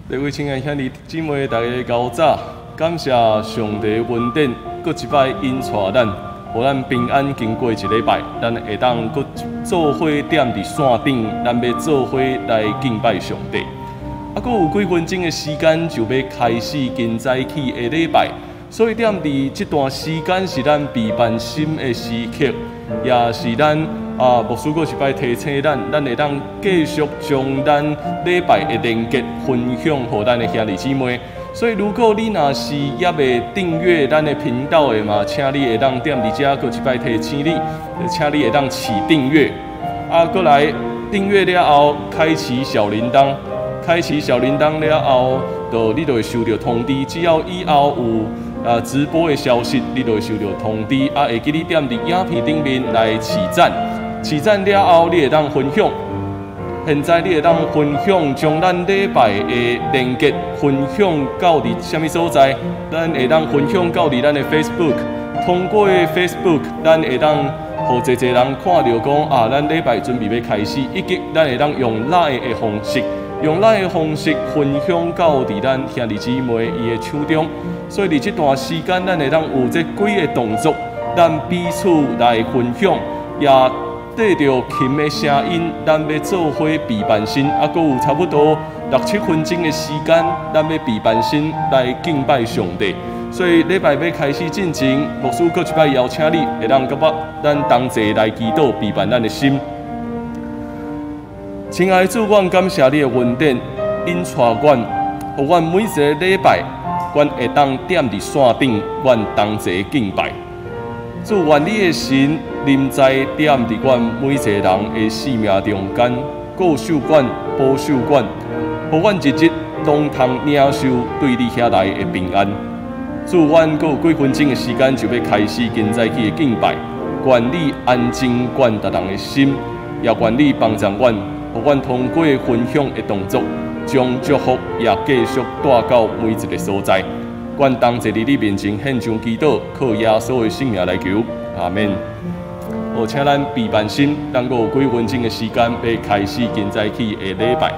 各位親愛兄弟姊妹，大家𠢕早，感謝上帝恩典，閣一擺引帶咱，予咱平安經過一禮拜，咱會當閣做伙踮佇線頂，咱欲做伙來敬拜上帝。啊，閣有幾分鐘的時間就欲開始今早起的禮拜，所以踮佇這段時間是咱備辦心的時刻，也是咱啊，牧師閣一擺提醒咱，咱會當繼續將咱禮拜的連結分享予咱的兄弟姊妹。所以，如果你若是猶未訂閱咱的頻道的嘛，請你會當踮佇遮閣一擺提醒你，請你會當試訂閱。啊，閣來訂閱了後，開啟小鈴鐺，開啟小鈴鐺了後，就你就會收著通知，只要以後有啊直播的消息，你就會收著通知。啊，會記你踮佇影片頂面來試讚。試讚了後，你會當分享。現在你會當分享，將咱禮拜的連結分享到佇啥物所在？咱會當分享到佇咱的 Facebook，通過 Facebook，咱會當予濟濟人看著講啊，咱禮拜準備欲開始，以及咱會當用 LINE 的方式，用 LINE 的方式分享到佇咱兄弟姊妹伊的手中。所以佇這段時間，咱會當有這幾个動作，咱彼此來分享，也綴著琴的聲音，咱欲做伙備辦心，啊，閣有差不多六七分鐘的時間，咱欲備辦心來敬拜上帝。所以禮拜欲開始進前，牧師閣一擺邀請你，會當佮我咱同齊來祈禱，備辦咱的心。親愛的主，阮感謝你的恩典，引帶阮，予阮每一个禮拜，阮會當踮佇線頂，阮同齊敬拜。主，願你的神臨在踮佇阮每一個人的生命中間，顧守阮、保守阮，予阮日日攏通領受對你遐來的平安。主，阮閣有幾分鐘的時間就欲開始今早起的敬拜，願你安靜阮逐人的心，也願你幫助阮，予阮通過分享的動作，將祝福也繼續帶到每一个所在。阮同齊佇你面前獻上祈禱，靠耶穌的聖名來求，阿們。好，請咱備辦心，咱閣有幾分鐘的時間，欲開始今早起的禮拜。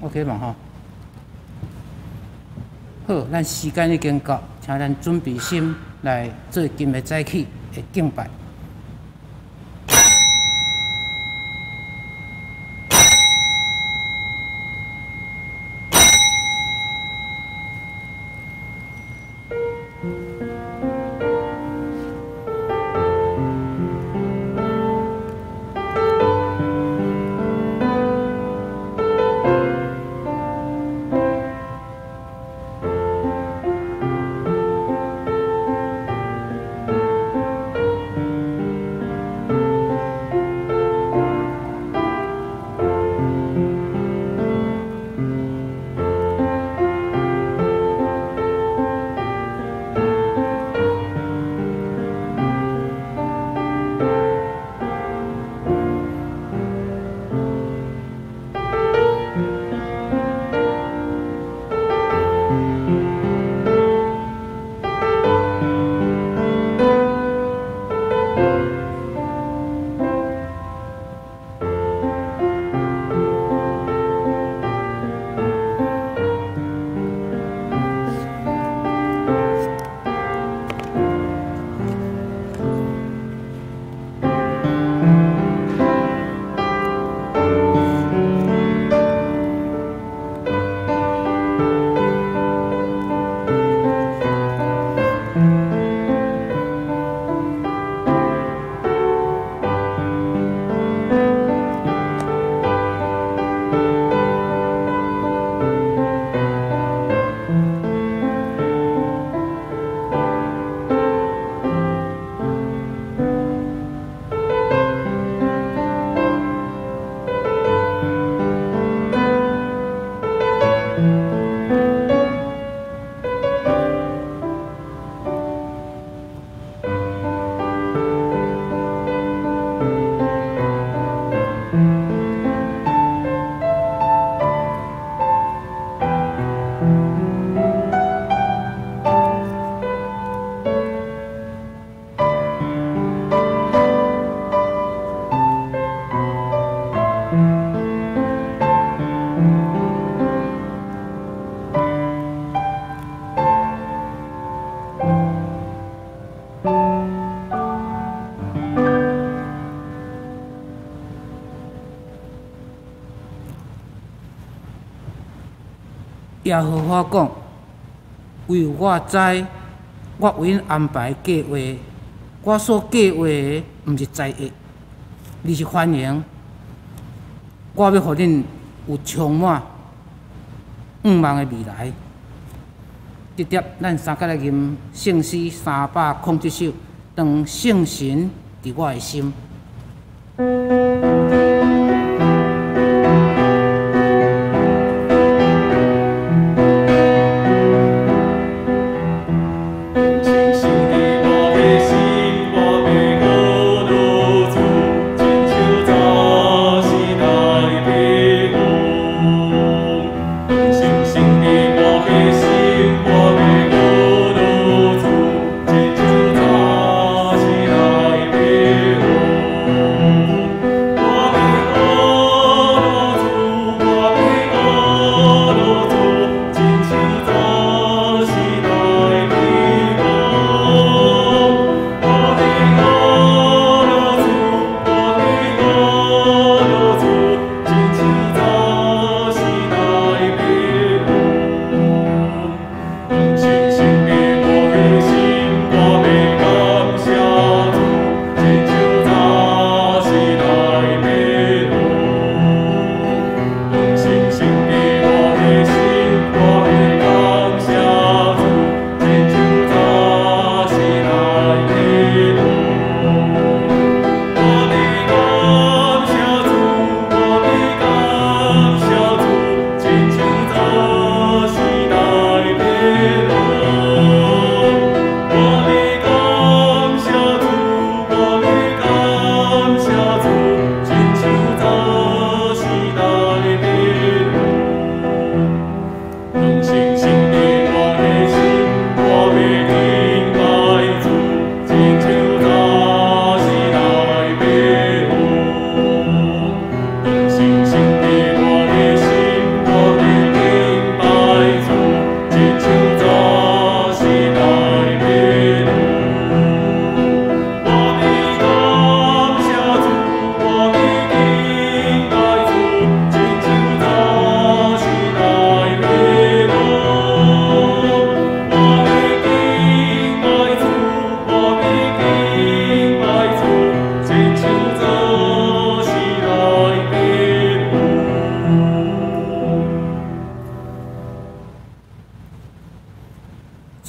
OK 嘛吼。好，咱時間已經到，請咱準備心來做今日早起的敬拜。耶和華講：唯有我知，我為𪜶安排計劃，我所計劃的毋是災禍，而是繁榮。我欲予恁有充滿向望的未來。直接咱三個來吟聖詩307首，當聖神佇我的心。我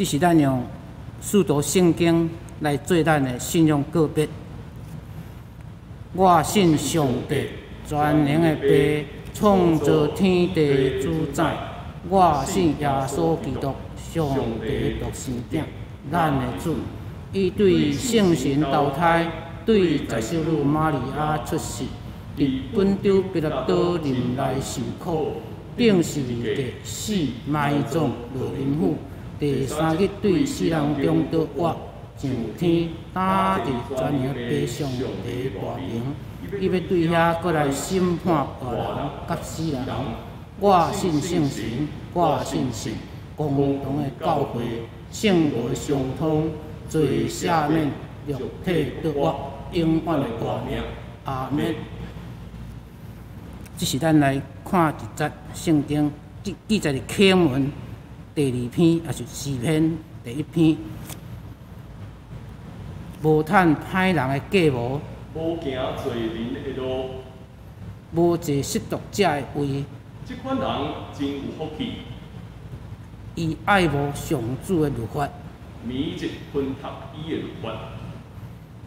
這是咱用使徒聖經來做咱的信仰告別。我信上帝，全能的父，創造天地主宰。我信耶穌基督，上帝獨生子，咱的主。伊對聖神投胎，對十修女瑪利亞出世，佇本丟彼拉多忍耐受苦，釘十字架死埋葬落陰府，第三日對死人中得活，上天，擔佇全能的父上帝大爿，伊欲對遐閣來審判活人佮死人。我信聖神，我信聖共同的教會，聖道相通，罪赦免，肉體得活，永遠的活命。阿們。這是咱來看一節聖經，記記載佇啟文第二篇，也是詩篇第一篇。無趁歹人的計謀，無行罪人的路，無坐失道者的位。這款人真有福氣。伊愛慕上主的律法，每日熏讀伊的律法。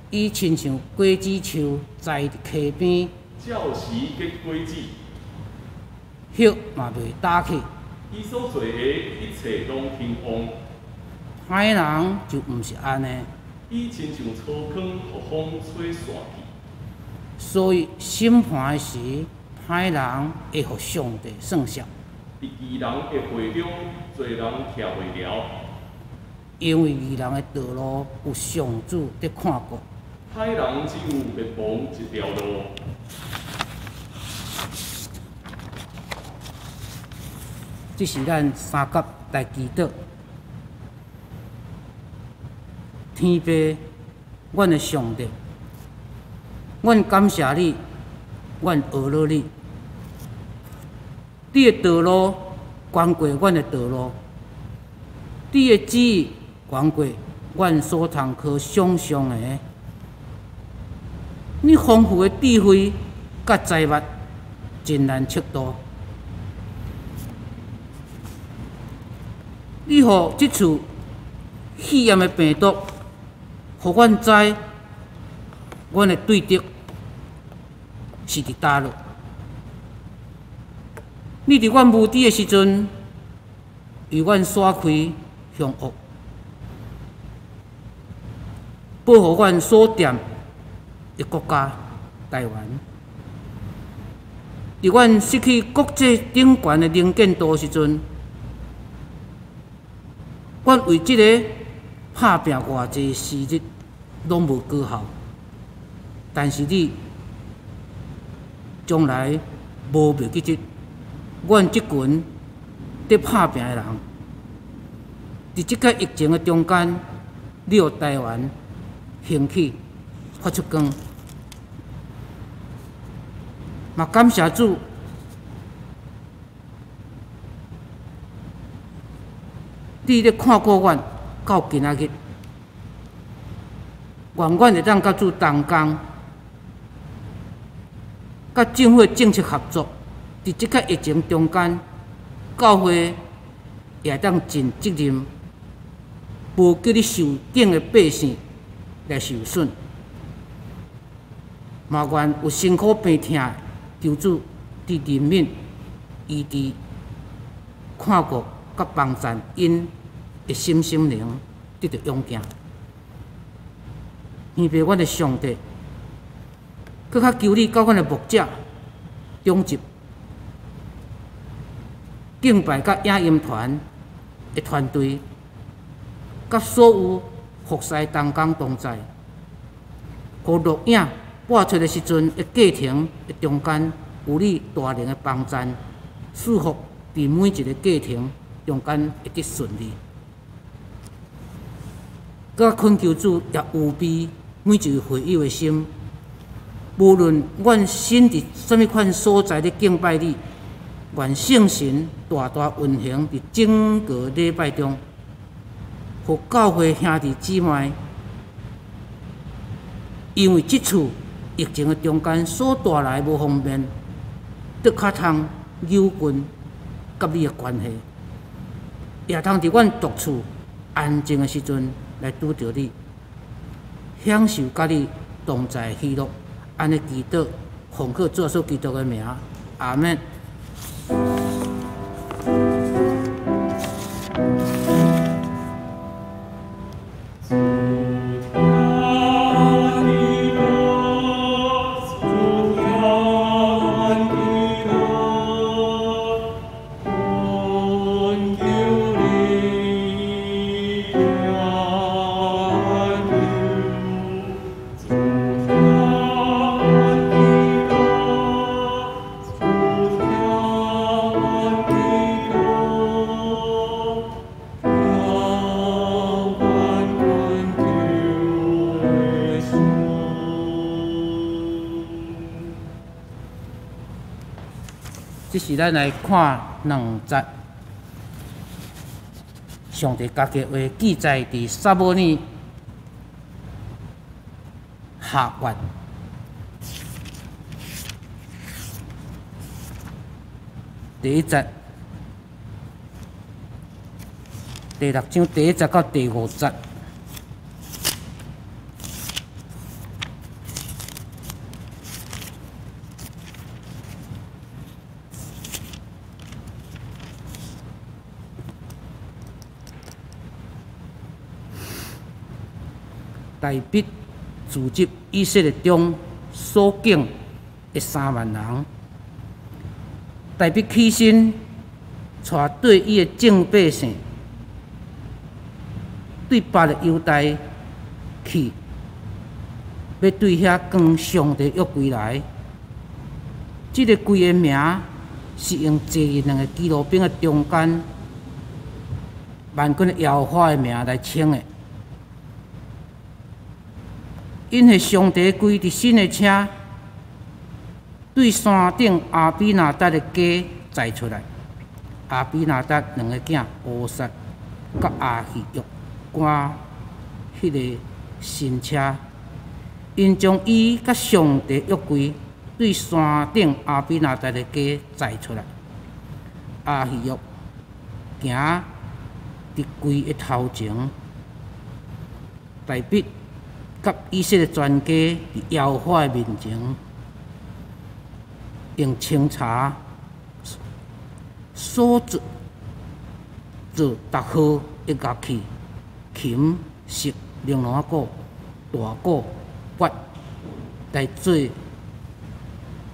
伊親像果子樹栽佇溪邊，照時結果子，葉嘛袂焦去。伊所做的一切攏興旺。歹人就毋是按呢。伊親像粗糠，予風吹散去。所以審判的時，歹人會予上帝算數。佇義人的會中，罪人徛袂牢。因為義人的道路有上主佇看顧。歹人只有滅亡一條路。這是咱三甲來祈禱。天父，阮的上帝，阮感謝你，阮阿羅你。你的道路懸過阮的道路，你的旨意懸過阮所通可想像的。你豐富的智慧佮財物真難測度。你予這次肺炎的病毒，予阮知，阮的對敵是佇佗落。你佇阮無知的時陣，為阮徙開凶惡，保護阮所踮的國家台灣。佇阮失去國際頂懸的能見度的時陣，阮為這个拍拚偌濟時日，攏無果效。但是你將來無袂記得，阮這群佇拍拚的人，佇這個疫情的中間，你予台灣興起發出光，嘛感謝主，你咧看顧阮到今仔日，願阮會當佮主同工，佮政府的政策合作，佇這個疫情中間，教會也會當盡責任，無叫你受頂的百姓來受損。嘛願有辛苦病痛的，求主佇憐憫、醫治、看顧佮幫贊𪜶的心心靈得著勇健。天父，阮的上帝，閣較求你佮阮的牧者、長執、敬拜佮影音團的團隊，佮所有服侍同工同在，予錄影播出的時陣的過程的中間，有你大能的幫贊，賜福佇每一个過程中間會得順利。閣懇求主也預備每一位會友的心，無論阮身佇啥物款所在咧敬拜你，願聖神大大運行佇整個禮拜中，予教會兄弟姊妹，因為這次疫情的中間所帶來無方便，得較通扭近佮你的關係，也通佇阮獨處安靜的時陣來拄著你，享受佮你同在的喜樂。按呢祈禱，奉靠主耶穌基督的名，阿們。這是咱來看兩節，上帝家己話記載佇撒母耳下卷第一節，第六章第一節到第五節。大衛聚集以色列中所揀的3萬人。大衛起身，帶綴伊的眾百姓，對巴力猶大去，欲對遐扛上帝約櫃來。這个櫃的名是用坐佇兩个基路伯的中間，萬軍的耶和華的名來稱的。𪜶的上帝櫃佇新的車，對山頂亞比拿達的家載出來。亞比拿達兩个囝烏撒佮亞希約趕彼个新車，𪜶將伊佮上帝約櫃對山頂亞比拿達的家載出來。亞希約行佇櫃的頭前，大衛佮以色列全家佇耶和華的面前，用清茶所做做逐號的樂器，琴、瑟、玲瑯鼓、大鼓、鈸來做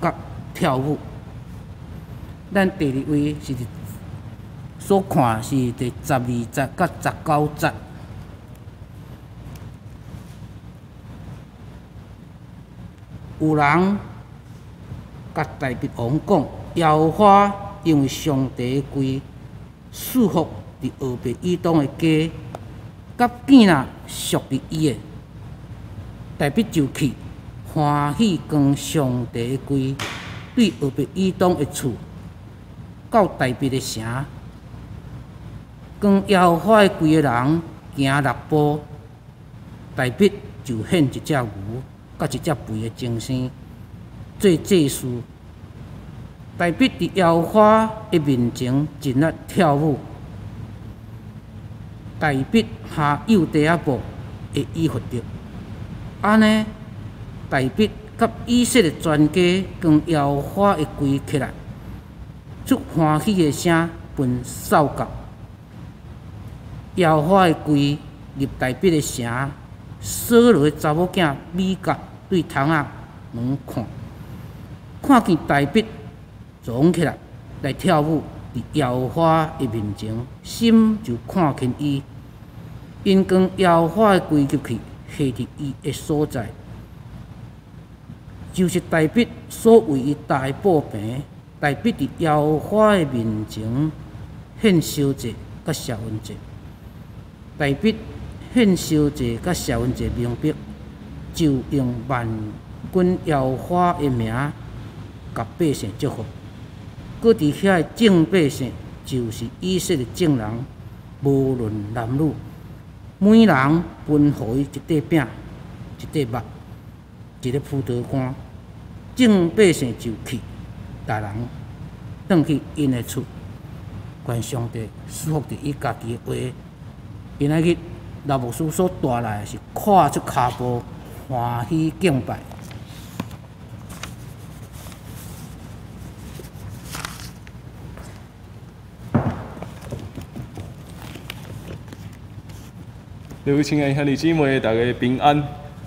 佮跳舞。咱第二位是佇所看是第12節佮19節。有人共大衛王講，耶和華因為上帝的櫃賜福佇俄別以東的家，佮囝仔屬佇伊的，大衛就去歡喜扛上帝的櫃，對俄別以東的厝到大衛的城，扛耶和華的櫃的人行六步，大衛就獻一隻牛佮一隻肥的精牲做祭司。大衛佇耶和華的面前盡力跳舞。大衛下幼袋仔布的以弗得，按呢，大衛佮以色列全家扛耶和華的櫃起來，出歡喜的聲，分掃角。耶和華的櫃入大衛的城，掃羅的查某囝米甲對窗仔門看，看見大衛藏起來來跳舞，佇耶和華的面前，心就看輕伊。𪜶扛耶和華的櫃入去，下佇伊的所在，就是大衛所為伊搭的布棚。大衛佇耶和華的面前獻燒祭佮謝恩祭。大衛獻燒祭佮謝恩祭明白，就用萬軍耶和華的名共百姓祝福。閣佇遐的眾百姓，就是以色列眾人，無論男女，每人分予伊一塊餅、一塊肉、一个葡萄乾。眾百姓就去，逐人轉去𪜶的厝。願上帝賜福佇伊家己的話。今仔日老牧師所帶來的是跨出跤步，歡喜敬拜。各位親愛兄弟姊妹，大家平安。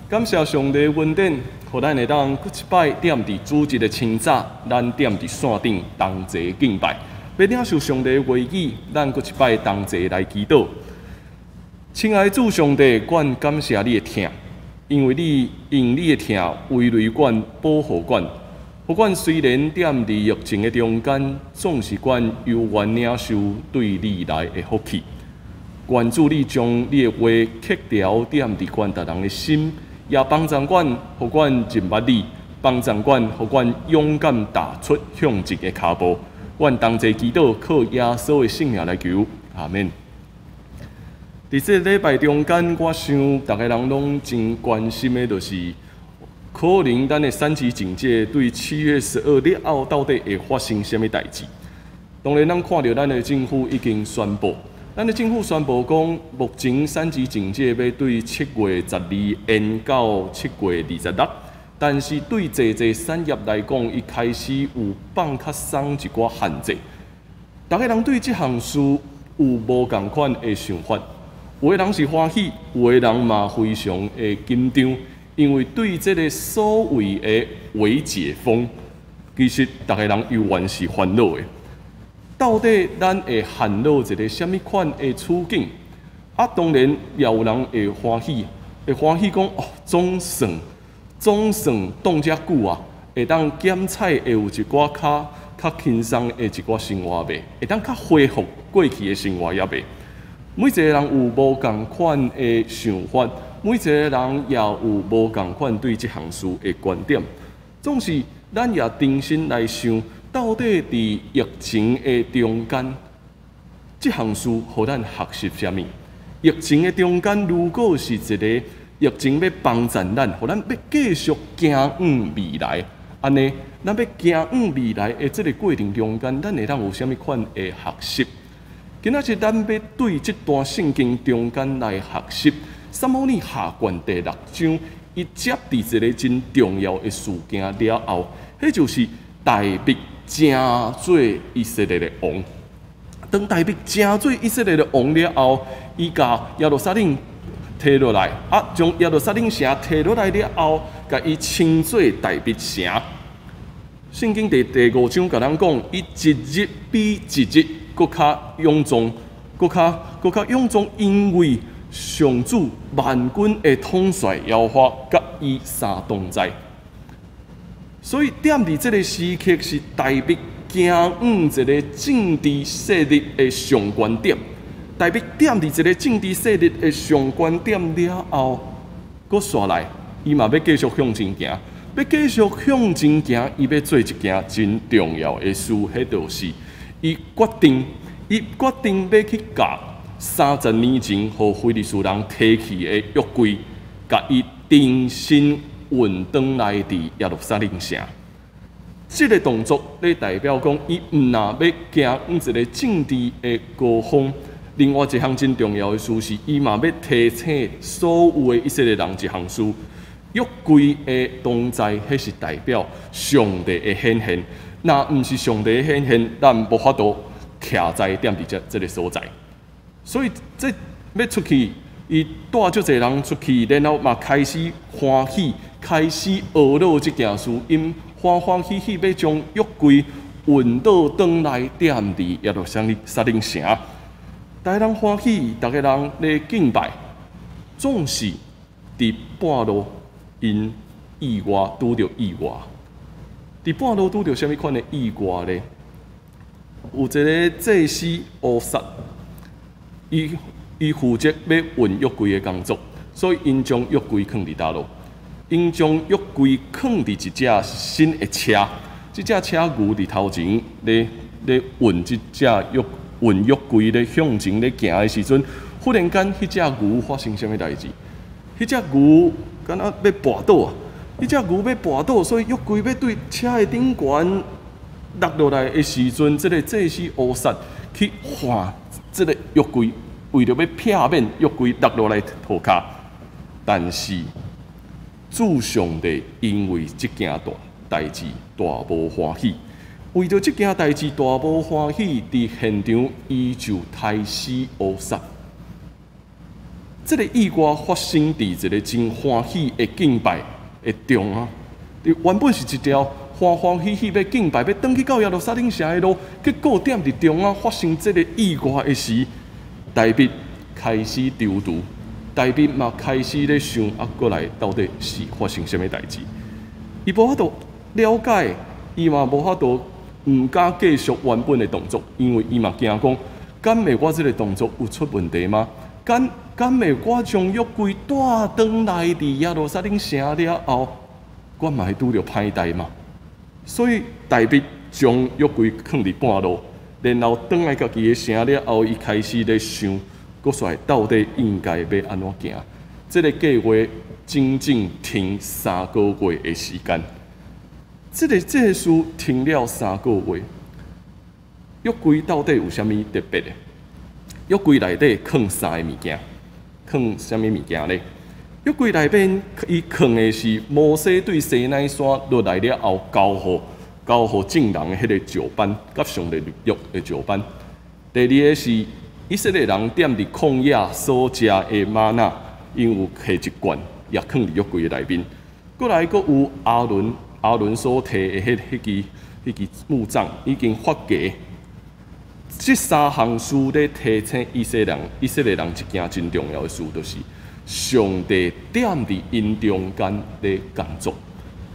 感謝上帝恩典，予咱會當閣一擺踮佇主日的清早，咱踮佇線頂同齊敬拜，欲領受上帝話語，咱閣一擺同齊來祈禱。親愛的主上帝，阮感謝你的疼，因為你用你的疼圍內阮，保護阮。予阮雖然踮佇疫情的中間，總是阮猶原領受對你來的福氣。願主你將你的話刻牢踮佇阮逐人的心，也幫助阮，予阮認捌你，幫助阮，予阮勇敢踏出向前的跤步。阮同齊祈禱，靠耶穌的聖名來求，阿們。佇這個禮拜中間，我想逐个人攏真關心的，就是可能咱的三級警戒對7月12了後，到底會發生啥物代誌？當然，咱看著咱的政府已經宣布。咱的政府宣布講，目前三級警戒欲對7月12延到7月26，但是對濟濟產業來講，伊開始有放較鬆一寡限制。逐个人對這項事有無仝款的想法，有的人是歡喜，有的人嘛非常的緊張，因為對這个所謂的微解封，其實逐个人猶原是煩惱的。到底咱會陷落一个啥物款的處境？啊，當然也有人會歡喜，會歡喜講哦，總算總算擋遮久啊，會當減菜會有一寡較較輕鬆的一寡生活袂？會當較恢復過去的生活猶袂？每一个人有無仝款的想法，每一个人也有無仝款對這項事的觀點。總是咱也重新來想。到底佇疫情的中間，這項事予咱學習啥物？疫情的中間，如果是一個疫情欲幫助咱，予咱欲繼續行往未來，按呢，咱欲行往未來的這个過程中間，咱會當有啥物款的學習？今仔日咱欲對這段聖經中間來學習，撒母耳下卷第六章，伊接佇一个真重要的事件了後，彼就是大衛成做以色列的王。當大衛成做以色列的王了後，伊共耶路撒冷提落來，啊，將耶路撒冷城提落來了後，共伊稱做大衛城。聖經佇第五章共咱講，伊一日比一日閣較勇壯，閣較閣較勇壯，因為上主萬軍的統帥耶和華佮伊相同在。所以，踮佇這个時刻是大衛行往一个政治勢力的上懸點。大衛踮佇一个政治勢力的上懸點了後，閣煞來，伊嘛欲繼續向前行，欲繼續向前行，伊欲做一件真重要的事，彼就是伊決定，伊決定欲去共30年前予非利士人提去的約櫃，共伊重新運轉來佇耶路撒冷城，這个動作咧代表講，伊毋若欲行往一个政治的高峰。另外一項真重要的事是，伊嘛欲提醒所有的以色列人一項事：約櫃的同在，彼是代表上帝的顯現。若毋是上帝的顯現，咱無法度徛在踮佇這這个所在。所以，這欲出去，伊帶足濟人出去，然後嘛開始歡喜。開始學了這件事，𪜶歡歡喜喜欲將約櫃運倒轉來踮佇耶路撒冷城。逐个人歡喜，逐个人咧敬拜，總是佇半路𪜶意外拄著意外。佇半路拄著啥物款的意外咧？有一个祭司烏撒，伊伊負責欲運約櫃的工作，所以𪜶將約櫃囥佇佗落？𪜶將約櫃囥佇一隻新的車，這隻車牛佇頭前咧咧運這隻約運約櫃咧向前咧行的時陣，忽然間，彼隻牛發生啥物代誌？彼隻牛敢若欲跋倒啊！彼隻牛欲跋倒，所以約櫃欲對車的頂懸落落來的時陣，這个祭司烏撒去換這个約櫃，為著欲避免約櫃落落來塗跤。但是主上帝因為這件大代誌大無歡喜，為著這件代誌大無歡喜，佇現場伊就刣死烏撒。這个意外發生佇一个真歡喜的敬拜的中啊！原本是一條歡歡喜喜欲敬拜，欲轉去到耶路撒冷城的路，結果踮佇中啊發生這个意外的時，大衛開始躊躇，大衛嘛開始咧想啊，過來到底是發生啥物代誌？伊無法度了解，伊嘛無法度毋敢繼續原本的動作，因為伊嘛驚講，敢會我這个動作有出問題嗎？敢會我將約櫃帶轉來佇耶路撒冷城了後，我嘛會拄著歹代嗎？所以大衛將約櫃囥佇半路，然後轉來家己的城了後，伊開始咧想，閣煞到底應該欲按怎行？這个計劃整整停三個月的時間。這个事停了三個月，約櫃到底有啥物特別的？約櫃內底囥三个物件，囥啥物物件咧？約櫃內面伊囥的是摩西對西奈山落來了後，交予眾人的彼个石板，佮上帝立約的石板。第二个是以色列人踮佇曠野所食的嗎哪，𪜶有提一罐，也囥佇約櫃的內面。閣來閣有亞倫所提的彼支木杖，已經發芽。這三項事咧提醒以色列人一件真重要的事，就是上帝踮佇𪜶中間咧工作，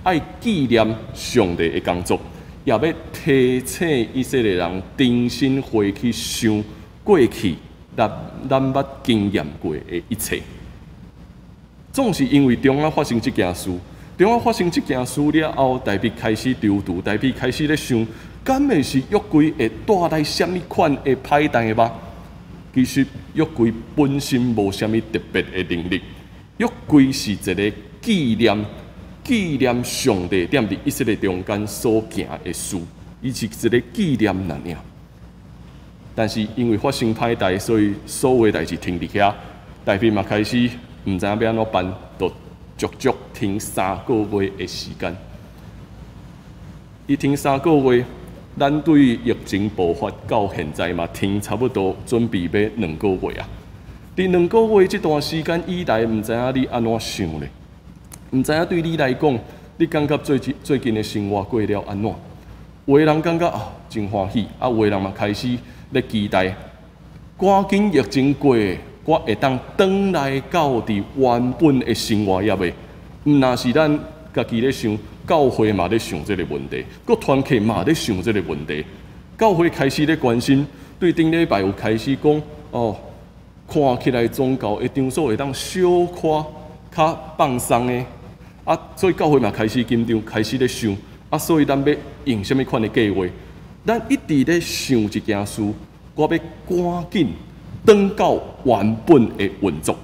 愛紀念上帝的工作，也欲提醒以色列人重新回去想過去咱捌經驗過的一切。總是因為中間發生這件事，中間發生這件事了後，大衛開始躊躇，大衛開始咧想，敢會是約櫃會帶來啥物款的歹代嗎？其實約櫃本身無啥物特別的能力，約櫃是一个紀念上帝踮佇以色列中間所行的事，伊是一个紀念爾爾。但是因為發生歹代，所以所有代誌停佇遐，大衛嘛開始毋知影欲按怎辦，就足足停三個月的時間。伊停三個月。咱對疫情爆發到現在嘛，停差不多準備欲2個月啊。佇兩個月這段時間以來，毋知影你按怎想咧？毋知影對你來講，你感覺最近的生活過了按怎？有的人感覺啊真歡喜，啊有的人嘛開始咧期待，趕緊疫情過，我會當轉來到佇原本的生活猶未？毋若是咱家己咧想。教會嘛咧想這个問題，閣團契嘛咧想這个問題。教會開始咧關心，對頂禮拜有開始講哦，看起來宗教的場所會當小可較放鬆的，啊，所以教會嘛開始緊張，開始咧想，啊，所以咱欲用啥物款的計劃？咱一直咧想一件事，我欲趕緊轉到原本的運作。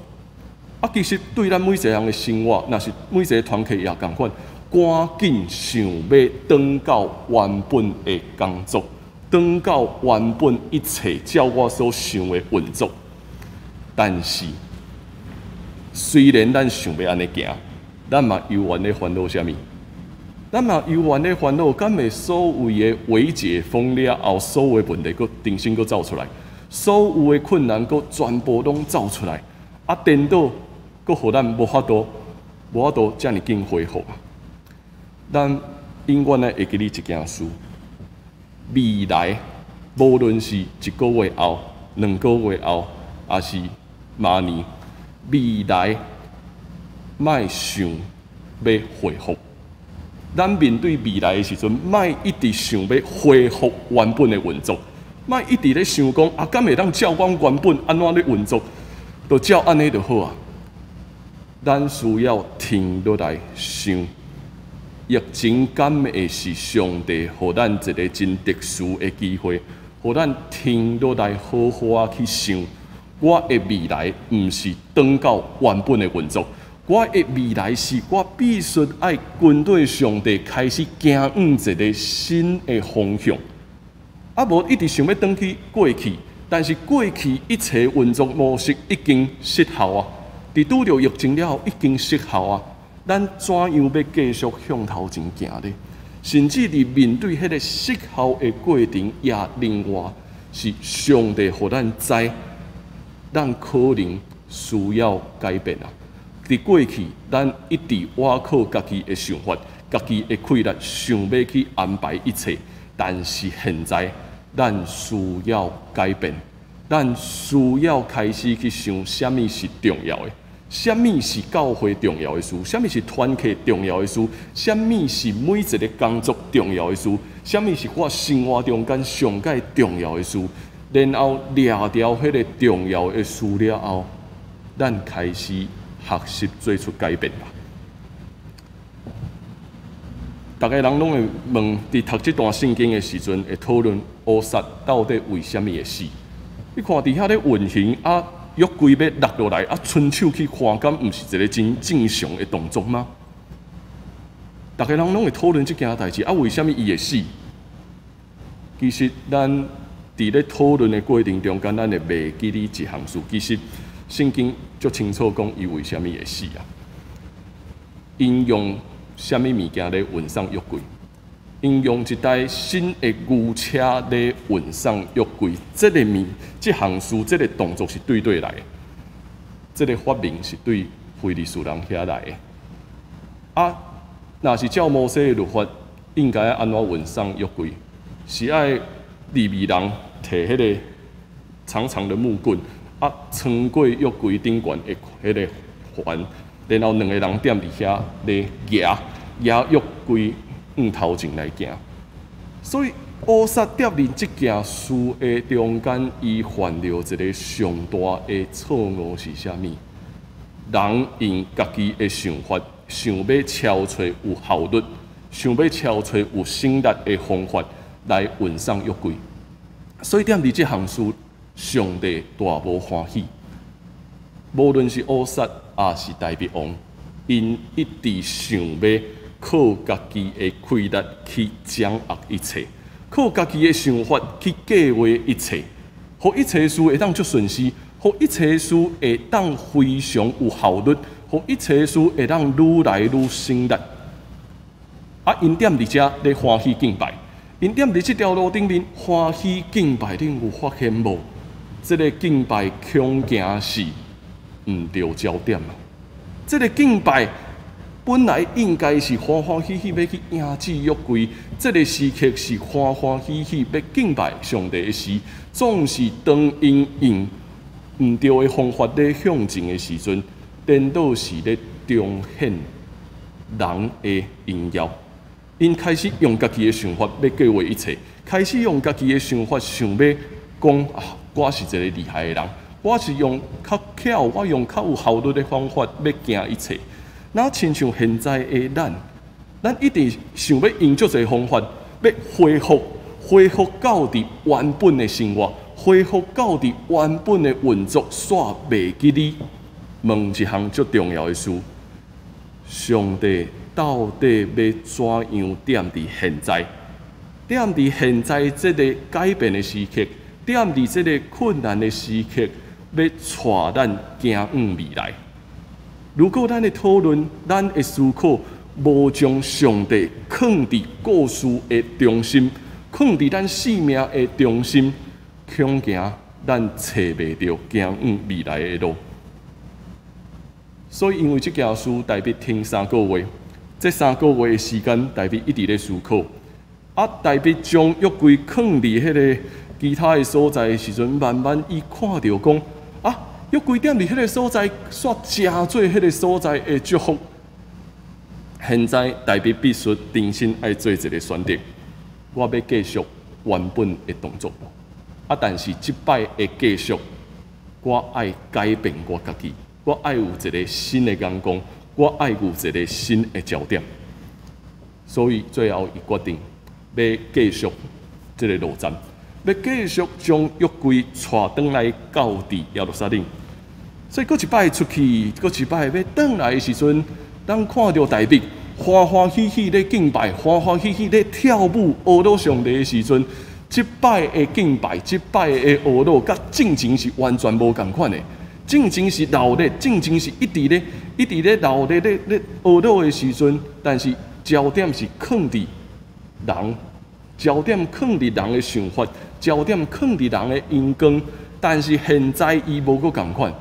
啊，其實對咱每一个人的生活，若是每一个團契也仝款。趕緊想欲轉到原本的工作，轉到原本一切照我所想的運作。但是，雖然咱想欲按呢行，咱嘛猶原咧煩惱啥物？咱嘛猶原咧煩惱，敢會所謂的微解封了後，所有的問題閣重新閣走出來，所有的困難閣全部攏走出來，啊，顛倒閣予咱無法度遮爾緊恢復啊！咱永遠愛會記得一件事：未來無論是一個月後、2個月後，抑是明年，未來莫想欲恢復。咱面對未來的時陣，莫一直想欲恢復原本的運作，莫一直咧想講啊，敢會當照阮原本按怎咧運作，就照按呢就好啊。咱需要停落來想。疫情敢會是上帝予咱一个真特殊的機會，予咱停落來好好仔去想，我的未來毋是轉到原本的運作，我的未來是我必須愛跟對上帝開始行往一个新的方向。啊，無一直想欲轉去過去，但是過去一切運作模式已經失效啊！佇拄著疫情了後已經失效啊！咱怎樣欲繼續向頭前行呢？甚至佇面對彼個失效的過程，也另外是上帝予咱知，咱可能需要改變啊！佇過去，咱一直倚靠家己的想法、家己的氣力，想欲去安排一切。但是現在，咱需要改變，咱需要開始去想啥物是重要的，啥物是教會重要的事，啥物是團契重要的事，啥物是每一个工作重要的事，啥物是我生活中間上蓋重要的事。然後掠牢彼个重要的事了後，咱開始學習做出改變吧。逐个人攏會問，佇讀這段聖經的時陣，會討論烏撒到底為啥物會死？你看佇遐咧運行啊，約櫃欲落落來啊，伸手去看，敢毋是一个真正常的動作嗎？逐个人攏會討論這件代誌啊，為啥物伊會死？其實咱佇咧討論的過程中間，咱會袂記得一項事。其實聖經足清楚講，伊為啥物會死啊？𪜶用啥物物件咧運送約櫃？𪜶用一台新的牛車咧運送約櫃，這个物、這項事、這个動作是對佗來的？這个發明是對非利士人遐來的。啊，若是照摩西的律法，應該按怎運送約櫃？是愛利未人提彼个長長的木棍，啊，穿過約櫃頂懸的彼个環。然後兩個人踮佇遐咧舉，舉約櫃向頭前來行。所以烏撒踮佇這件事的中間，伊犯著一个上大的錯誤是啥物？人用家己的想法，想欲超揣有效率，想欲超揣有省力的方法來運送約櫃。所以踮佇這項事，上帝大無歡喜。無論是烏撒，抑是大衛王，𪜶一直想欲靠家己的氣力去掌握一切，靠家己的想法去計劃一切，予一切事會當足順勢，予一切事會當非常有效率，予一切事會當愈來愈省力。啊，𪜶踮佇遮咧歡喜敬拜，𪜶踮佇這條路頂面歡喜敬拜，恁有發現無？這个敬拜恐驚是毋著焦點啊！這个敬拜本來應該是歡歡喜喜欲去迎接約櫃，這个時刻是歡歡喜喜欲敬拜上帝的時，總是當𪜶用毋著的方法咧向前的時陣，顛倒是咧彰顯人的榮耀。𪜶開始用家己的想法欲計劃一切，開始用家己的想法想欲講啊，我是一个厲害的人。我是用較巧，我用較有效率的方法欲行一切。若親像現在的咱，咱一直想欲用足濟方法，欲恢復、恢復到佇原本的生活，恢復到佇原本的運作，煞袂記得問一項足重要的事：上帝到底欲怎樣踮佇現在？踮佇現在這个改變的時刻，踮佇這个困難的時刻，欲帶咱行往未來。如果咱的討論、咱的思考，無將上帝囥佇故事的中心，囥佇咱生命的中心，恐驚咱揣袂著行往未來的路。所以，因為這件事，大衛停三個月，這三個月的時間，大衛一直咧思考。啊，大衛將約櫃囥佇彼个其他的所在的時陣，慢慢伊看著講。啊，約櫃踮佇彼个所在，煞成做彼个所在的祝福。現在大衛必須重新愛做一个選擇，我欲繼續原本的動作，啊，但是這擺的繼續，我愛改變我家己，我愛有一个新的眼光，我愛有一个新的焦點。所以最後伊決定欲繼續這个路程。欲繼續將約櫃帶轉來到佇耶路撒冷，所以閣一擺出去，閣一擺欲轉來的時陣，咱看著大衛歡歡喜喜咧敬拜，歡歡喜喜咧跳舞，呵咾上帝的時陣，這擺的敬拜，這擺的呵咾，佮進前是完全無仝款的。進前是鬧熱，進前是一直咧，一直咧鬧熱咧咧呵咾的時陣，但是焦點是囥佇人，焦點囥佇人的想法，焦點囥佇人的眼光。但是現在伊無閣仝款，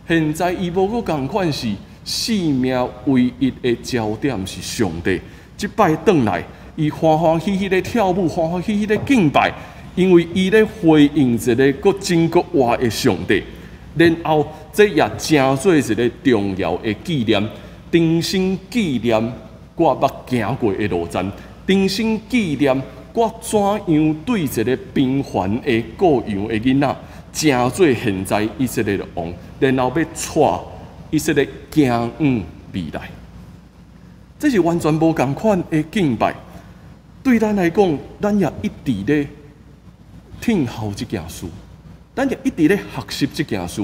現在伊無閣仝款是生命唯一的焦點是上帝。這擺轉來，伊歡歡喜喜咧跳舞，歡歡喜喜咧敬拜，因為伊咧回應一個閣真閣活的上帝。然後，這也成做一個重要的紀念，重新紀念我捌行過的路程，重新紀念我怎樣對一個平凡的顧羊的囡仔，成做現在以色列的王，然後欲帶以色列行往未來。這是完全無仝款的敬拜。對咱來講，咱也一直咧聽候這件事。咱也一直咧學習這件事，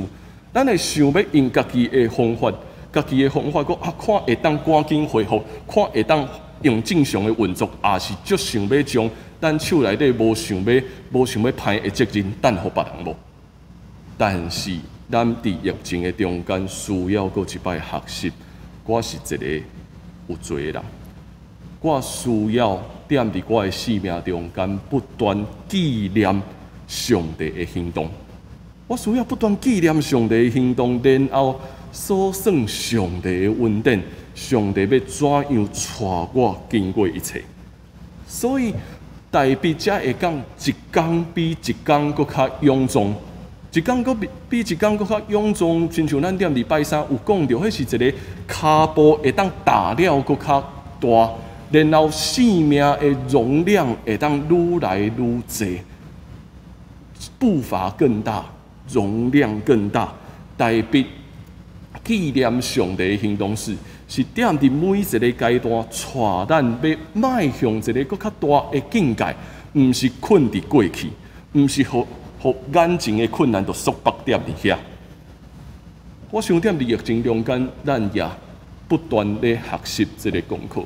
咱會想欲用家己的方法，家己的方法講啊，看會當趕緊恢復，看會當用正常的運作，抑是足想欲將咱手內底無想欲歹的責任擔予別人無。但是咱佇疫情的中間需要閣一擺學習，我是一個有罪的人，我需要踮佇我的生命中間不斷紀念上帝的行動。我需要不斷紀念上帝的行動，然後數算上帝的恩典，上帝欲怎樣帶我經過一切。所以大衛才會講一工比一工閣較勇壯，一工閣比一工閣較勇壯。親像咱踮禮拜三有講著，彼是一个跤步會當踏了閣較大，然後生命的容量會當愈來愈濟，步伐更大，容量更大。大衛紀念上帝的行動是，是踮佇每一个階段，帶咱欲邁向一个閣較大的境界，毋是困佇過去，毋是予予眼前的困難就束縛踮佇遐。我想踮佇疫情中間，咱也不斷咧學習這个功課。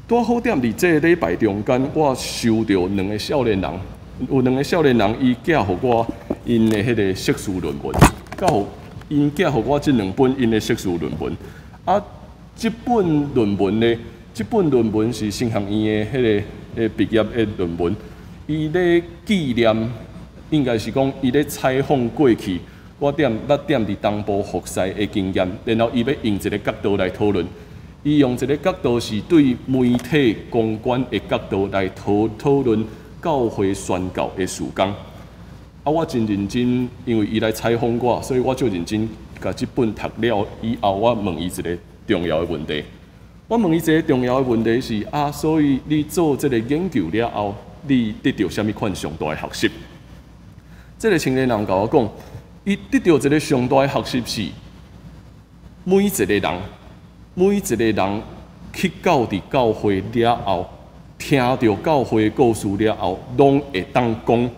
拄好踮佇這个禮拜中間，我收著兩个少年人，有兩个少年人，伊寄予我𪜶的彼个碩士論文，佮予𪜶寄予我這兩本𪜶的碩士論文。啊，這本論文呢，這本論文是神學院的彼个的畢業的論文。伊咧紀念，應該是講伊咧採訪過去，我踮捌踮佇東部服侍的經驗，然後伊欲用一个角度來討論。伊用一个角度是對媒體公關的角度來討論教會宣教的事工。啊，我真認真，因為伊來採訪我，所以我足認真共這本讀了以後，我問伊一个重要的問題。我問伊一个重要的問題是啊，所以你做這个研究了後，你得著啥物款上大的學習？這个青年人共我講，伊得著一个上大的學習是，每一個人，每一個人去到佇教會了後，聽著教會故事了後，攏會當講，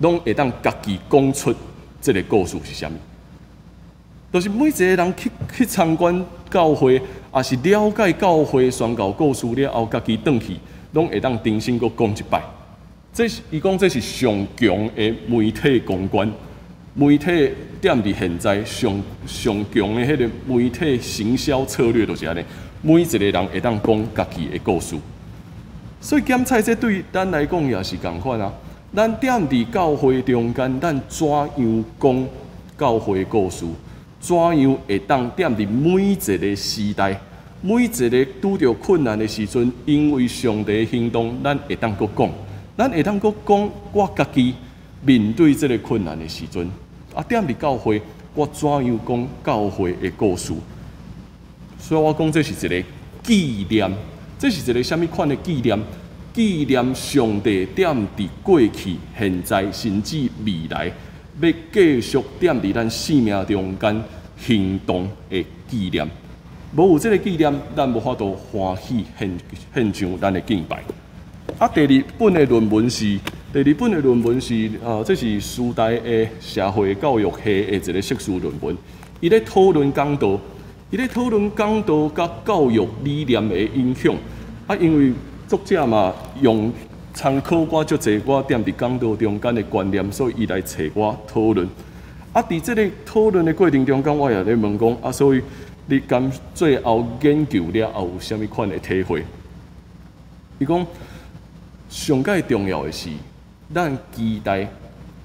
攏會當家己講出這个故事是啥物。就是每一個人去參觀教會，抑是了解教會宣教故事了後，家己轉去，攏會當重新閣講一擺。這是伊講，這是上強的媒體公關，媒體踮佇現在上上強的彼个媒體行銷策略就是按呢，每一个人會當講家己的故事。所以檢採這對咱來講也是仝款啊。咱踮佇教會中間，咱怎樣講教會故事？怎樣會當踮佇每一个時代，每一个拄著困難的時陣，因為上帝的行動，咱會當閣講，咱會當閣講我家己面對這个困難的時陣，啊，踮佇教會，我怎樣講教會的故事？所以我講這是一个紀念，這是一个啥物款的紀念？紀念上帝踮佇過去、現在，甚至未來，欲繼續踮佇咱生命中間行動的紀念。無有這个紀念，咱無法度歡喜獻上咱的敬拜。啊，第二本的論文是啊，這是師大的社會教育系的一个碩士論文。伊咧討論講道，伊咧討論講道佮教育理念的影響。啊，因為作者嘛用採參考我足濟我踮佇講道中間的觀念，所以伊來揣我討論。啊，佇這個討論的過程中間，我也咧問講，啊，所以你敢最後研究了後有啥物款的體會？伊講上蓋重要的是，咱期待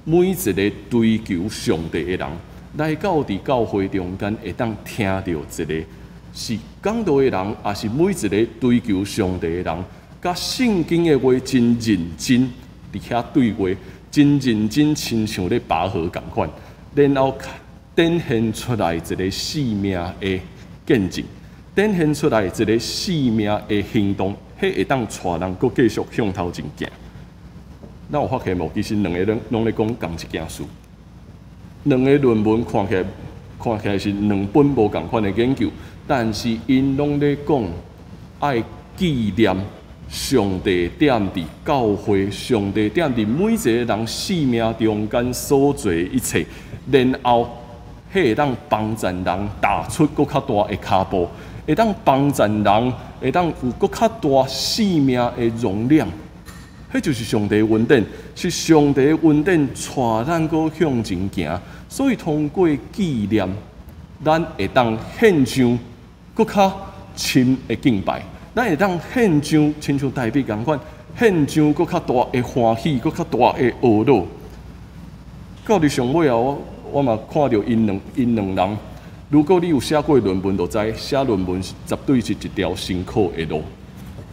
每一個追求上帝的人，來到佇教會中間，會當聽著一個是講道的人，抑是每一個追求上帝的人，佮聖經的話真認真佇遐對話，真認真親像咧拔河仝款，然後展現出來一個生命的見證，展現出來一個生命的行動，彼會當帶人閣繼續向頭前行。咱有發現無？其實兩個人攏咧講仝一件事。兩个論文看起來是兩本無仝款的研究，但是𪜶攏咧講愛紀念上帝踮佇教會，上帝踮佇每一個人生命中間所做的一切，然後彼會當幫助人踏出閣較大的跤步，會當幫助人會當有閣較大生命的容量。彼就是上帝恩典，是上帝恩典帶咱閣向前行。所以通過紀念，咱會當獻上閣較深的敬拜，咱會當獻上親像大衛仝款，獻上閣較大的歡喜，閣較大的懊惱。到佇上尾後，我嘛看著𪜶兩人。如果你有寫過論文，就知寫論文是絕對是一條辛苦的路。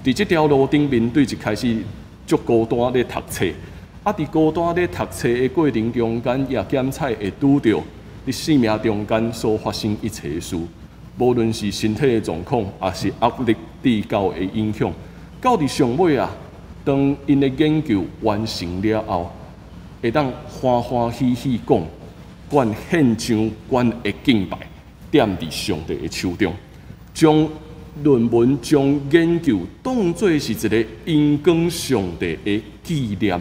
佇這條路頂面，對一開始足孤單咧讀冊，啊！佇孤單咧讀冊的過程中間，也檢采會拄著佇生命中間所發生一切事，無論是身體的狀況，抑是壓力至教的影響，到佇上尾啊，當𪜶的研究完成了後，會當歡歡喜喜講，阮獻上阮的敬拜，踮佇上帝的手中，將論文將研究當做是一个榮光上帝的紀念。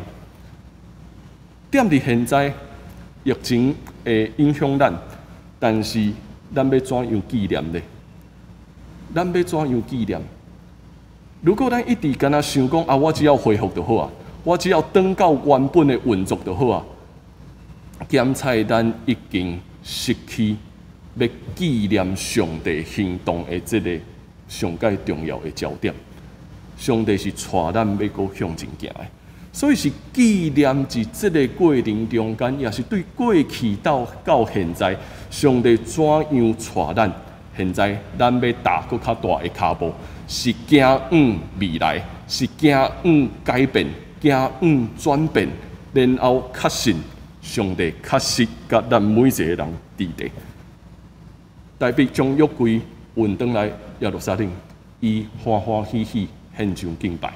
踮佇現在疫情會影響咱，但是咱欲怎樣紀念呢？咱欲怎樣紀念？如果咱一直干焦想講啊，我只要恢復就好啊，我只要轉到原本的運作就好啊，檢采咱已經失去欲紀念上帝行動的這个上蓋重要的焦點。上帝是帶咱欲閣向前行的，所以是紀念佇這个過程中間，也是對過去到現在，上帝怎樣帶咱？現在咱欲踏閣較大的跤步，是行往未來，是行往改變，行往轉變，然後確信上帝確實佮咱每一個人佇咧。大衛將約櫃運轉來耶路撒冷，伊歡歡喜喜獻上敬拜，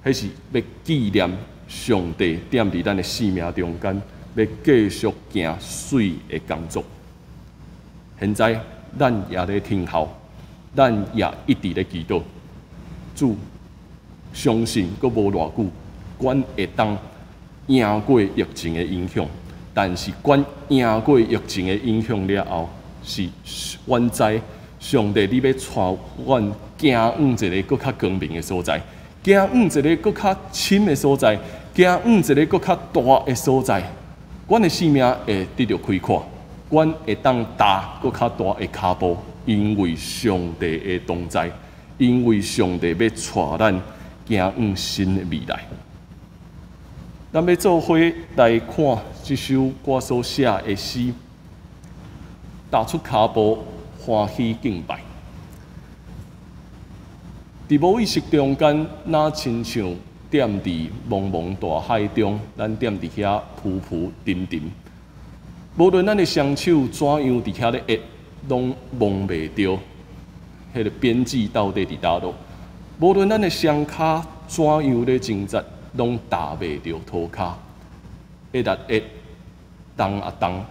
彼是欲紀念上帝踮佇咱的生命中間，欲繼續行媠的工作。現在咱也咧聽候，咱也一直咧祈禱，主相信閣無偌久，阮會當贏過疫情的影響。但是，阮贏過疫情的影響了後，是阮知上帝你欲帶阮行往一个閣較光明的所在，行往一个閣較深的所在，行往一个閣較大的所在，阮的生命會得著開闊，阮會當踏閣較大的跤步，因為上帝的同在，因為上帝欲帶咱行往新的未來。咱欲做伙來看這首我所寫的詩，踏出跤步，歡喜敬拜。佇無意識中間，若親像踮佇茫茫大海中，咱踮佇遐浮浮沉沉。無論咱的雙手怎樣佇遐咧握，攏摸袂著彼个邊際到底佇佗落。無論咱的雙跤怎樣咧掙扎，攏踏袂著塗跤。握啊握，動啊動，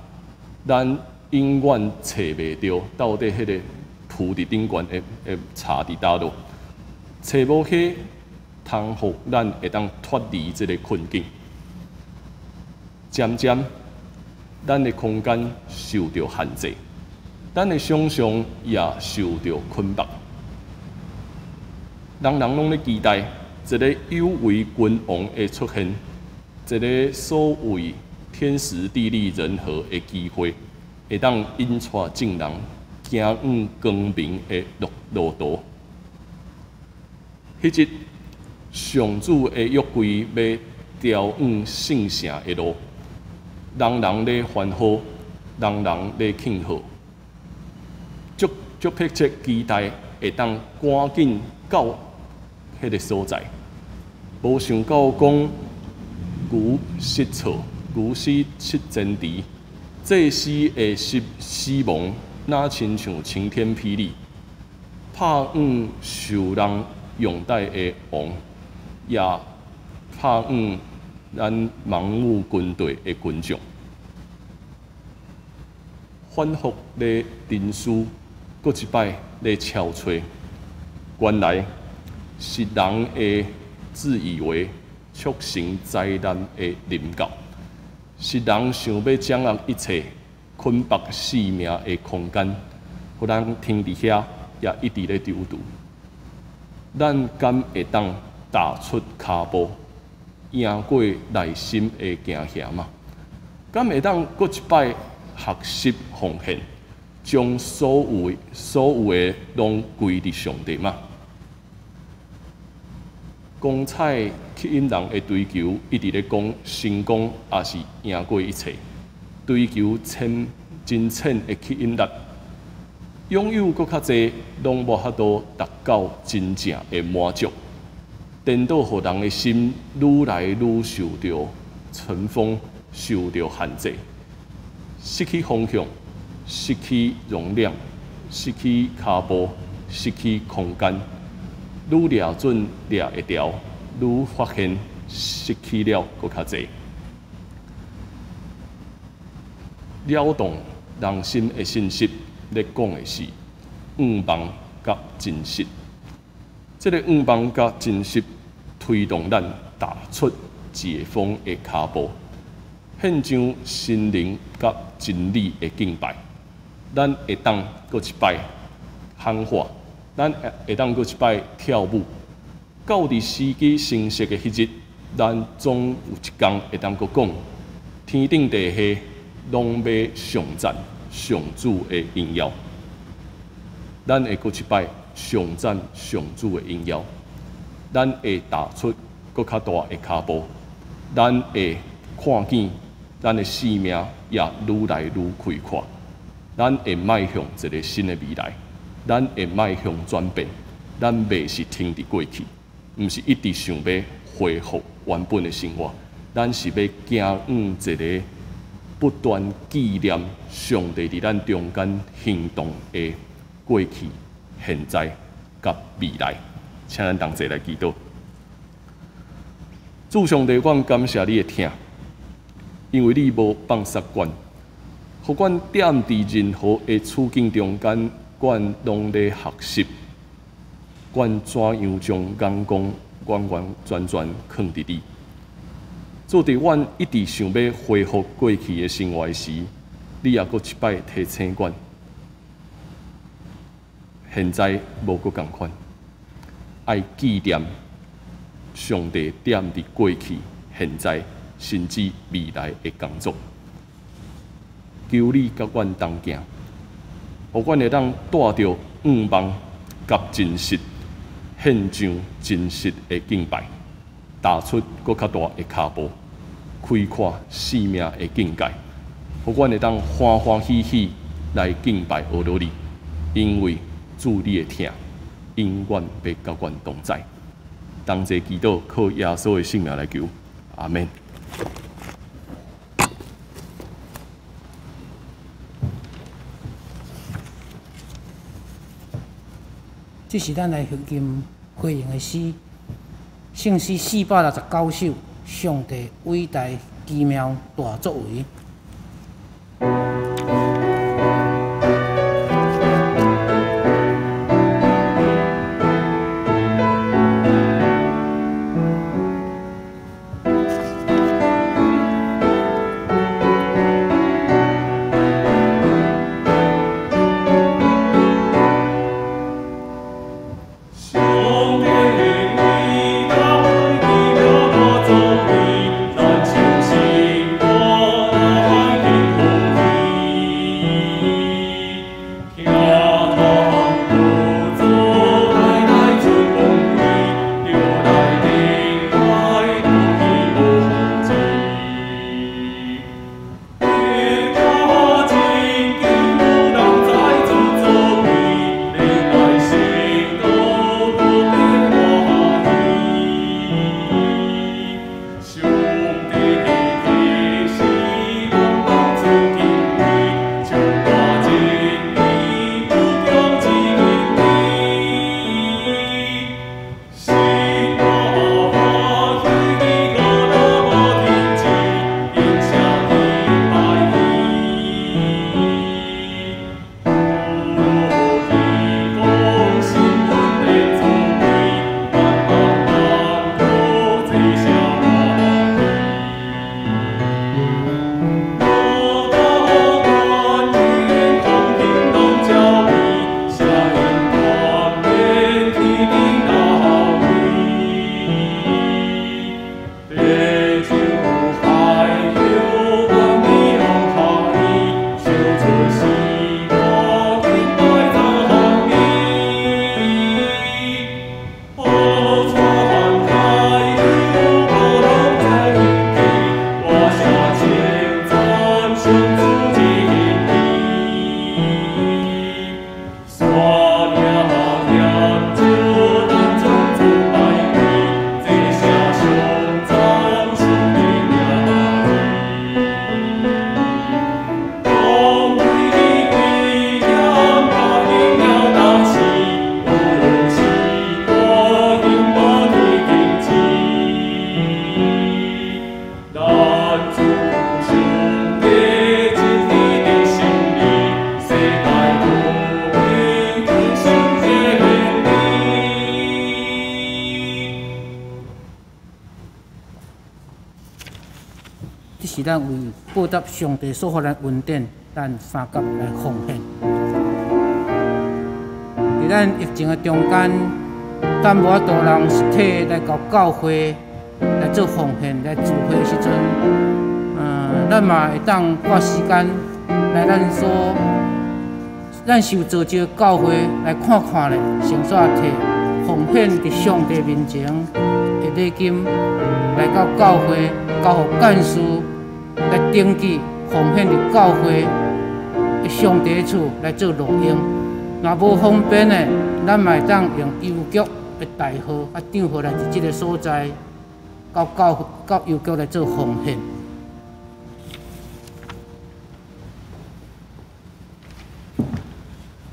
咱永遠揣袂著到底彼个浮佇頂懸的的柴佇佗落。揣無彼通予咱會當脫離這个困境。漸漸，咱的空間受著限制，咱的想象也受著捆綁。人人攏咧期待一个有為君王的出現，一个所謂天時地利人和的機會，會當引帶眾人行往光明的路途。彼日，上主的約櫃欲調往聖城的路，人人咧歡呼，人人咧慶賀，足足迫切期待會當趕緊到彼个所在。無想到講牛失措，牛失失前蹄，祭司的死亡，若親像晴天霹靂，拍向受人擁戴的王，也拍向咱盲目軍隊的群眾。反覆咧沉思，閣一擺咧敲揣，原來是人的自以為促成災難的臨到，是人想欲掌握一切、捆縛性命的空間，予咱停佇遐，也一直咧躊躇。咱敢會當踏出跤步，贏過內心的驚嚇嗎？敢會當閣一擺學習奉獻，將所有的攏歸佇上帝嗎？光彩吸引人的追求，一直咧講成功，也是贏過一切。追求淺真淺的吸引力，擁有閣較濟，攏無法度達到真正的滿足。顛倒，予人的心愈來愈受著塵封，受著限制，失去方向，失去容量，失去跤步，失去空間。愈掠準掠會牢，愈發現失去了閣較濟。撩動人心的信息，咧講的是願望佮真實。這个願望佮真實，推動咱踏出解放的跤步，獻上心靈佮真理的敬拜。咱會當閣一擺喊話，咱會當閣一擺跳舞。到佇時機成熟的彼日，咱總有一工會當閣講：天頂地下攏欲頌讚上主的榮耀。咱會閣一擺頌讚上主的榮耀。咱會踏出閣較大的跤步，咱會看見咱的生命也愈來愈開闊。咱會邁向一个新的未來，咱會邁向轉變，咱袂是停佇過去，毋是一直想欲恢復原本的生活，咱是欲行往一个不斷紀念上帝佇咱中間行動的過去、現在佮未來。請咱同齊來祈禱。主上帝，阮感謝你的疼，因為你無放殺阮，予阮踮佇任何的處境中間，阮攏咧學習，阮怎樣將眼光完完全全囥佇你。主，佇阮一直想欲恢復過去的生活時，你也閣一擺提醒阮，現在無閣仝款，愛紀念上帝踮佇過去、現在，甚至未來的工作。求你佮阮同行，予阮會當帶著願望佮真實，獻上真實的敬拜，踏出閣較大的跤步，開闊生命的境界，予阮會當歡歡喜喜來敬拜阿羅你，因為主你的疼永遠欲佮阮同在。同齊祈禱，靠耶穌的聖名來求，阿們。這是咱來獻金回應的詩，聖詩469首，上帝偉大奇妙大作為。上帝偉大。是咱為報答上帝所予咱恩典，咱相佮來奉獻。佇咱疫情的中間，咱無法度人實體來到教會來做奉獻、來聚會的時陣，咱嘛會當撥時間來咱所咱受造這個教會來看看咧，先煞提奉獻佇上帝面前的禮金，來到教會交予幹事來登記奉獻佇教會的上帝處來做錄音。若無方便的，咱嘛會當用郵局的代號啊帳號來佇這个所在，到教會到郵局來做奉獻。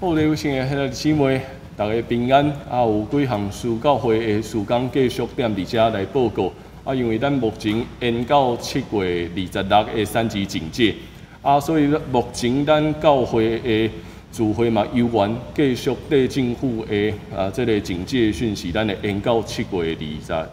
好，劉姓的兄弟姊妹，大家平安。啊，有幾項司教會的事工繼續踮佇遮來報告。啊，因為咱目前延到7月26的三級警戒，啊，所以目前咱教會的聚會嘛，猶原繼續對政府的啊這个警戒訊息，咱會延到7月26。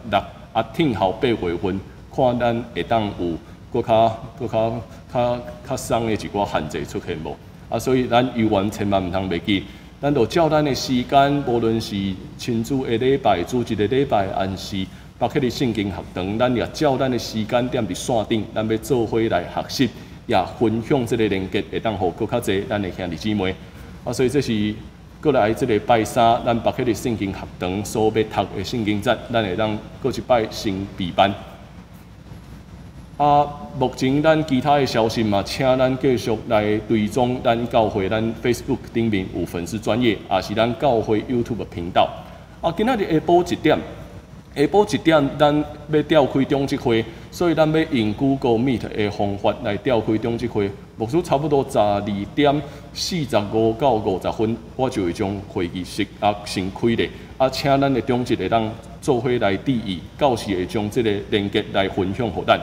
啊，聽候8月份，看咱會當有閣較閣較較較鬆的一寡限制出現無？啊，所以咱猶原千萬毋通袂記，咱就照咱的時間，無論是親子的禮拜、主日的禮拜，還是北克的聖經學堂，咱也照咱的時間點佇線頂，咱欲做伙來學習，也分享這个連結，會當予閣較濟咱的兄弟姊妹。啊，所以這是過來這个拜三，咱北克的聖經學堂所欲讀的聖經節，咱會當閣一擺先備辦。啊，目前咱其他的消息嘛，請咱繼續來追蹤咱教會，咱 Facebook 頂面有粉絲專頁，也是咱教會 YouTube 頻道。啊，今仔日下晡1點，下晡1點，咱欲召開長執會，所以咱欲用 Google Meet 的方法來召開長執會。牧師差不多12點45到50分，我就會將會議室啊先開咧，啊，請咱的長執會當做伙來注意，到時會將這个連結來分享予咱。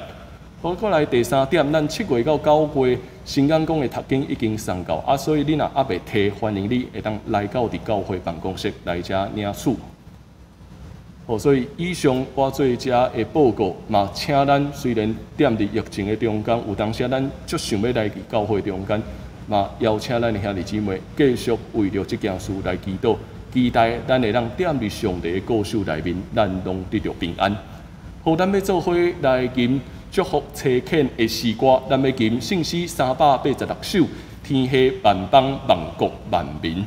好，過來第三點，咱7月到9月新港講的讀經已經送到，啊，所以你若猶未提，歡迎你會當來到佇教會辦公室來遮領取。好，所以以上我做遮的報告，嘛，請咱雖然踮佇疫情的中間，有當時咱足想欲來佇教會中間，嘛邀請咱的兄弟姊妹繼續為著這件事來祈禱，期待咱會當踮佇上帝的顧守內面，咱攏得著平安。好，咱欲做伙來吟祝福差遣的詩歌，咱欲吟聖詩386首，天下萬邦萬國萬民。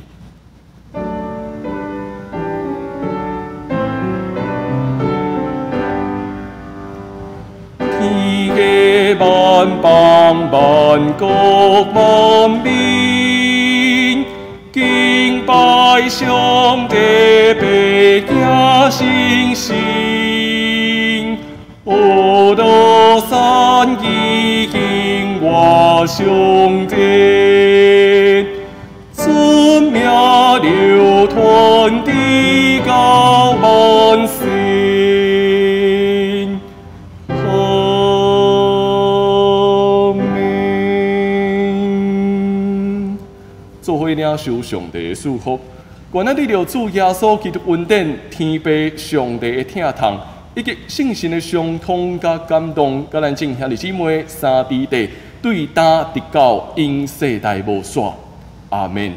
天下萬邦萬國萬民，敬拜上帝，白行聖神，歌羅山義興我上帝，尊名流傳直到萬世。阿們。做伙領受上帝的祝福，願咱得著主耶穌基督恩典，天父上帝的疼痛，以及聖神的相通佮感動，佮咱眾兄弟姊妹三弟弟，對今直到永世代無煞。阿們。